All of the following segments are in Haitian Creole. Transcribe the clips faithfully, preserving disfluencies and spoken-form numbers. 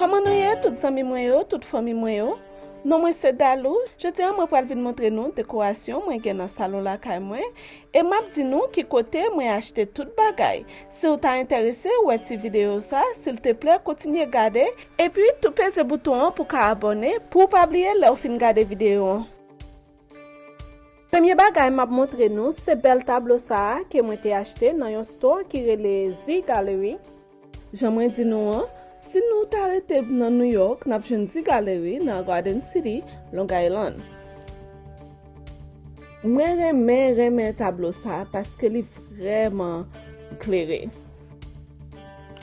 Kòman nou ye, tout zanmi mwen yo, tout fanmi mwen yo? Non mwen se Dalou. Jodi a mwen pral vin montre nou dekorasyon mwen gen nan salon lakay mwen. E m ap di nou ki kote mwen achte tout bagay. Si w ta enterese wè ti videyo sa, silteplè kontinye gade. Epi tou peze bouton an pou ka abòne, pou w pa bliye lè w fin gade videyo an. Premye bagay m ap montre nou, se bèl tablo sa a ke mwen te achte nan yon store ki rele Z Gallery. Jan mwen di nou an, si nou ta rete nan New York, n ap jwenn Z Gallery nan Garden City, Long Island. Mwen renmen, renmen tablo sa a paske li vrèman klere.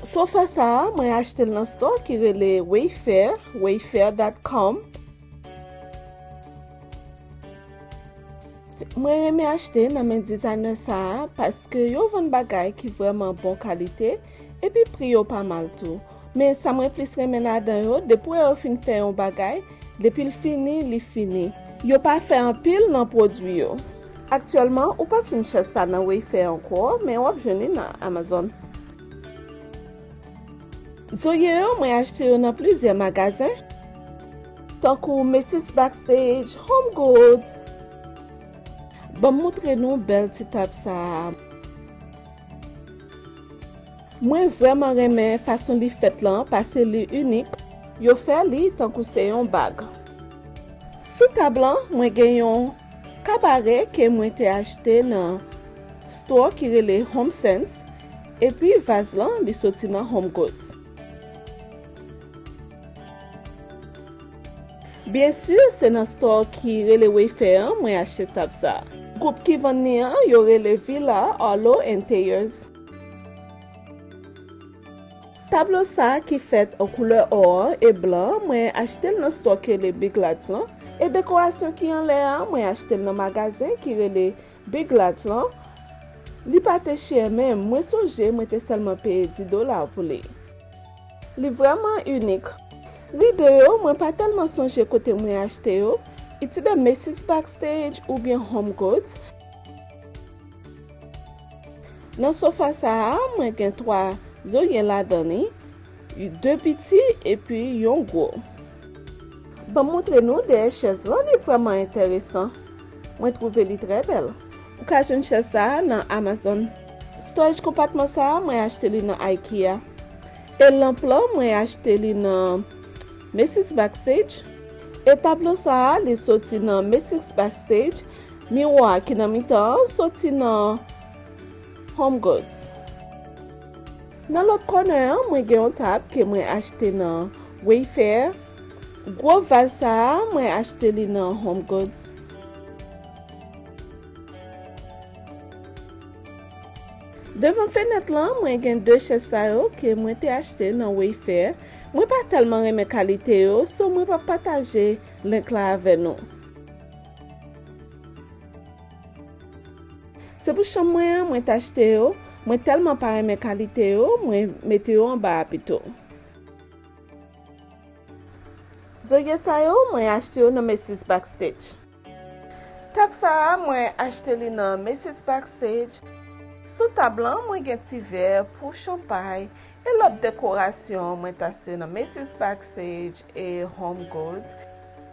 Sofa sa a, mwen achte l nan store ki rele Wayfair, wayfair dot com. Mwen renmen achte nan men dizayna sa a paske yo vann bagay ki vrèman bon kalite, epi pri yo pa mal tou. Men sa mwen plis renmen ladan yo, depi w wè yo fin fè yon bagay, depi l fini, li fini. Yo pa fè anpil nan pwodui yo. Aktyèlman, ou p ap jwenn chèz sa nan Wayfair ankò, men w ap jwenn li nan Amazon. Zorye yo, mwen achte yo nan plizyè magazen, tankou Macy's Backstage, Home Goods. Ban m montre nou bèl ti tab sa a. Mwen vrèman renmen fason li fèt lan, paske li inik. Yo fè li tankou se yon bag. Sou tab lan, mwen gen yon kabare ke mwen te achte nan store ki rele Home Sense, epi vaz lan, li soti nan Home Goods. Byen si, se nan store ki rele Wayfair an mwen achte tab sa. Gwoup ki vann li an, yo rele Villa, Arlo and Thayers. Tablo sa ki fèt an koulè or e blan, mwen achte l nan store ki rele Big Lots lan. E dekorasyon ki anlè a, mwen achte l nan magazen ki rele Big Lots lan. Li pa te chè menm, mwen sonje mwen te sèlman peye dis dola pou li. Li vrèman inik. Rido yo, mwen pa tèlman sonje kote mwen achte yo. It's either Macy's Backstage oubyen Home Goods. Nan sofa sa a, mwen gen twa zorye ladan li, de piti epi yon gwo. Ban m montre nou dèyè chèz lan, li vrèman enteresan. Mwen twouve li trè bèl. Ou ka jwenn chèz sa a nan Amazon. Storage konpatman sa a, mwen achte li nan IKEA. E lanp lan, mwen achte li nan Macy's Backstage. E tablo sa a, li soti nan Macy's Backstage. Miwa ki nan mitan an soti nan Home Goods. Nan lòt kònè an, mwen gen yon tab ke mwen achte nan Wayfair. Gwo vaz sa a, mwen achte li nan Home Goods. Devan fenèt lan, mwen gen de chèz sa yo ke mwen te achte nan Wayfair. Mwen pa tèlman renmen kalite yo, so mwen p ap pataje link la avè nou. Se pou chanm mwen an, mwen t achte yo. Mwen tèlman pa renmen kalite yo, mwen mete yo anba a pito. Zorye sa yo, mwen achte yo nan Macy's Backstage. Tab sa a, mwen achte li nan Macy's Backstage. Sou tab lan, mwen gen ti vè pou chanpay e lòt dekorasyon mwen t achte nan Macy's Backstage e Home Goods.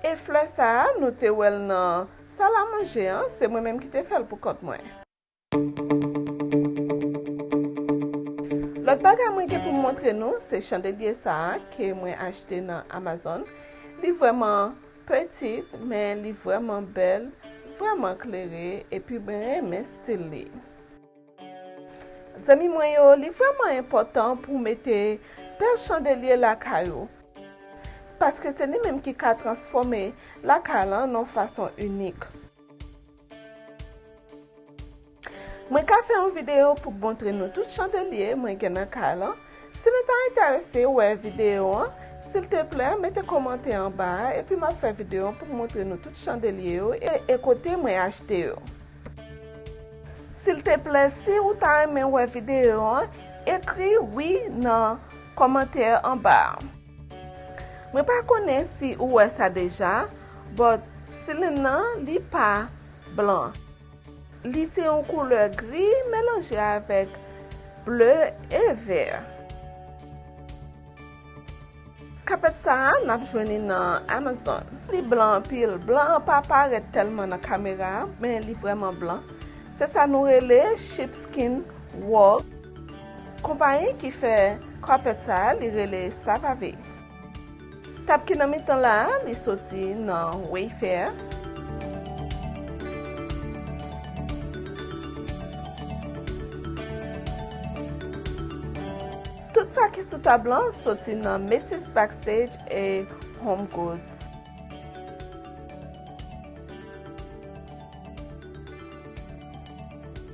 E flè sa a, nou te wè l nan sal a manje an, se mwen menm ki te fè l pou kont mwen. Lòt bagay mwen gen pou m montre nou, se chandelye sa a ke mwen achte nan Amazon. Li vrèman pitit, men li vrèman bèl, vrèman klere, epi mwen renmen stil li. Zanmi mwen yo, li vrèman enpòtan pou w mete bèl chandelye lakay ou, paske se li menm ki ka transfòme lakay lan nan yon fason inik. Mwen ka fè yon videyo pou montre nou tout chandelye mwen gen nan kay lan. Si nou ta enterese wè videyo an, silteplè, mete kòmantè anba a, epi m ap fè videyo an pou montre nou tout chandelye yo e, e kote mwen achte yo. Silteplè, si ou ta renmen wè videyo an, ekri wi nan kòmantè anba a. Mwen pa konnen si ou wè sa deja, but silin nan, li pa blan. Li se yon koulè gri melanje avèk ble e vè. K Kapèt sa a, n ap jwenn li nan Amazon. Li blan anpil. Blan an pa parèt tèlman nan kamera, men li vrèman blan. Se sa nou rele sheepskin wool. Konpayi ki fè kapèt sa a, li rele Savave. Tab ki nan mitan la a, li soti nan Wayfair. Tout sa ki sou tab lan soti nan Macy's Backstage e HomeGoods.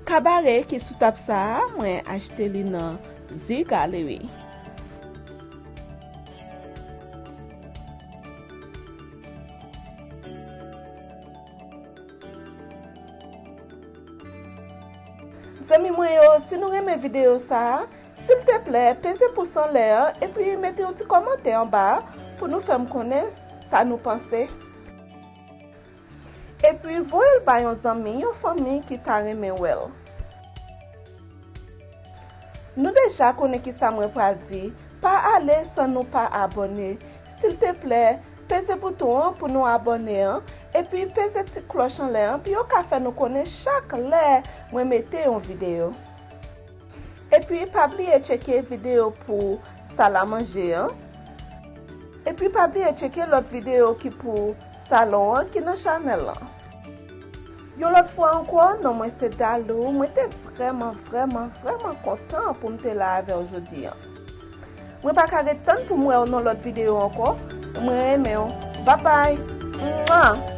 Kabare ki sou tab sa a, mwen achte li nan The Gallery. Zanmi mwen yo, si nou renmen videyo sa a, silteplè, peze pous anlè an epi mete yon ti kòmantè anba a pou nou fè m konnen sa nou panse. Epi voye l ba yon zanmi, yon fanmi ki ta renmen wè l. Nou deja konnen ki sa mwen pral di, pa ale san nou pa abòne. Silteplè, peze bouton an pou nou abòne an, epi peze ti klòch anlè an pou yo ka fè nou konnen chak lè mwen mete yon videyo. Epi pa bliye tcheke videyo pou sal a manje an. Epi pa bliye tcheke lòt videyo ki pou salon an ki nan chanèl lan. Yon lòt fwa ankò, non mwen se Dalou. Mwen te vrèman, vrèman, vrèman kontan pou m te la avè w jodi a. Mwen pa ka ret tann pou m wè w nan lòt videyo ankò. Mwen renmen w. Babay! Mwa!